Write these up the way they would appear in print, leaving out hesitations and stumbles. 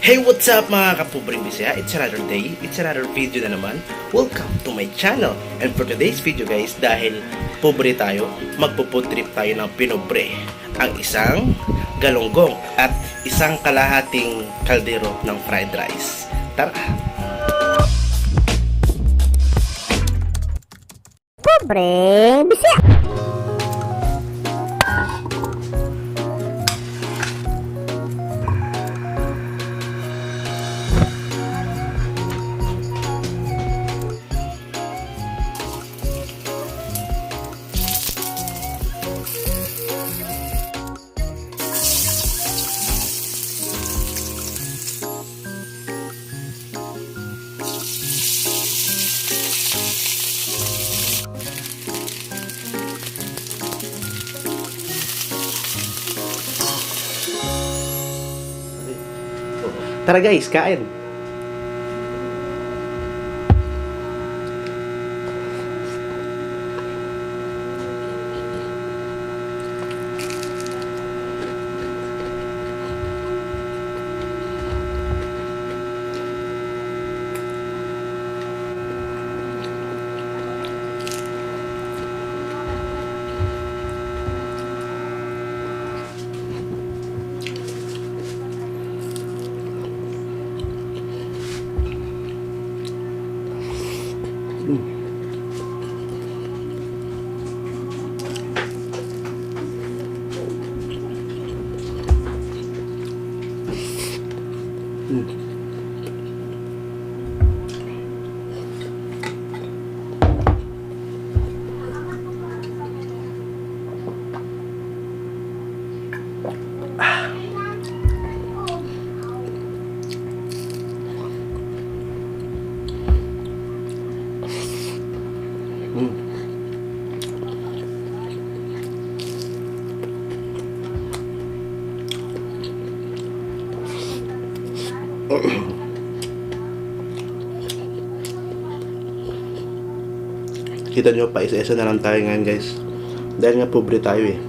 Hey, what's up mga kapubring bisaya? It's another day, it's another video na naman. Welcome to my channel. And for today's video guys, dahil pobre tayo, magpo-food trip tayo ng pinobre. Ang isang galunggong at isang kalahating kaldero ng fried rice. Tara! Pobreng bisaya. Tara guys, kain! Kita nyo, pa isa-isa na lang tayo ngayon guys. Dahil nga pobre tayo eh.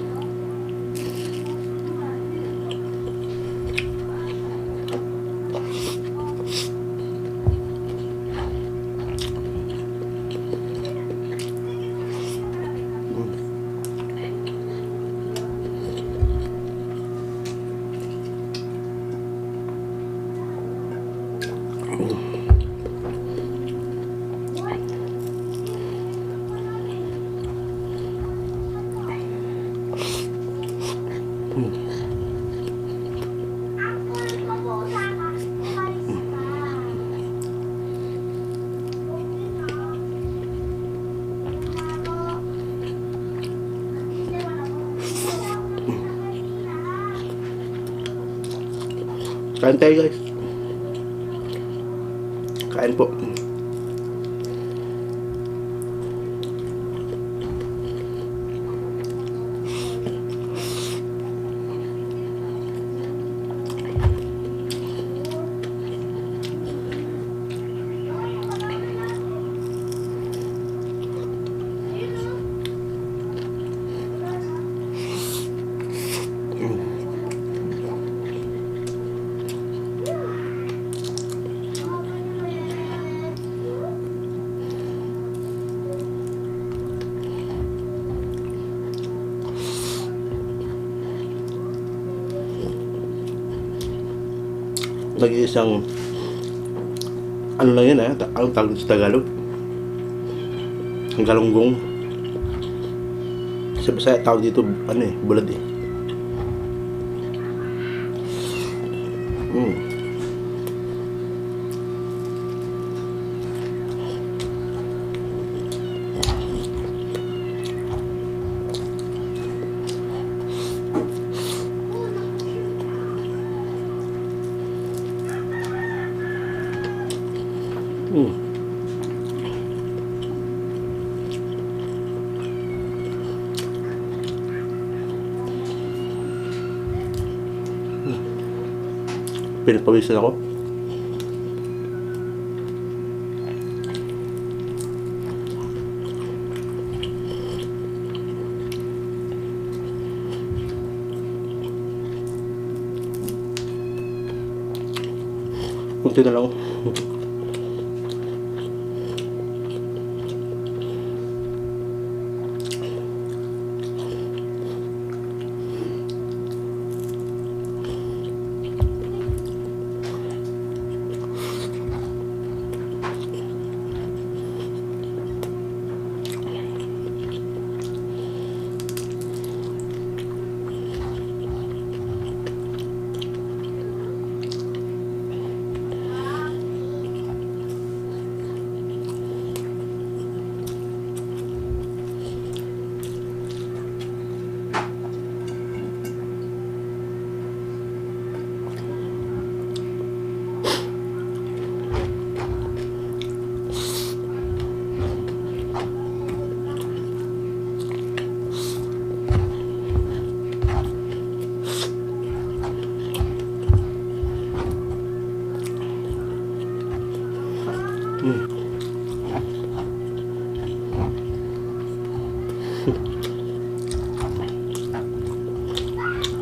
Kain tayo guys. Kain po. Nag-iisang ano lang yan ang tawag sa Tagalog, ang galunggong. Sa Bisaya tawag dito bulad eh. Pinapawisan ako. Kunti na lang.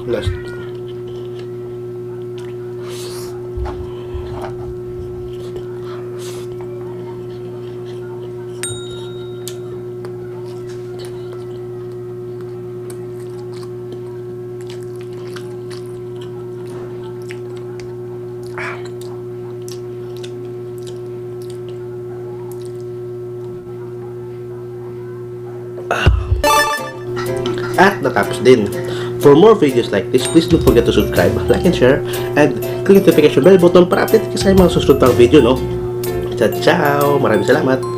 Last. At natapos din. For more videos like this, please don't forget to subscribe, like and share, and click the notification bell button para update ka sa mga susunod pang video, no? Ciao! Maraming salamat!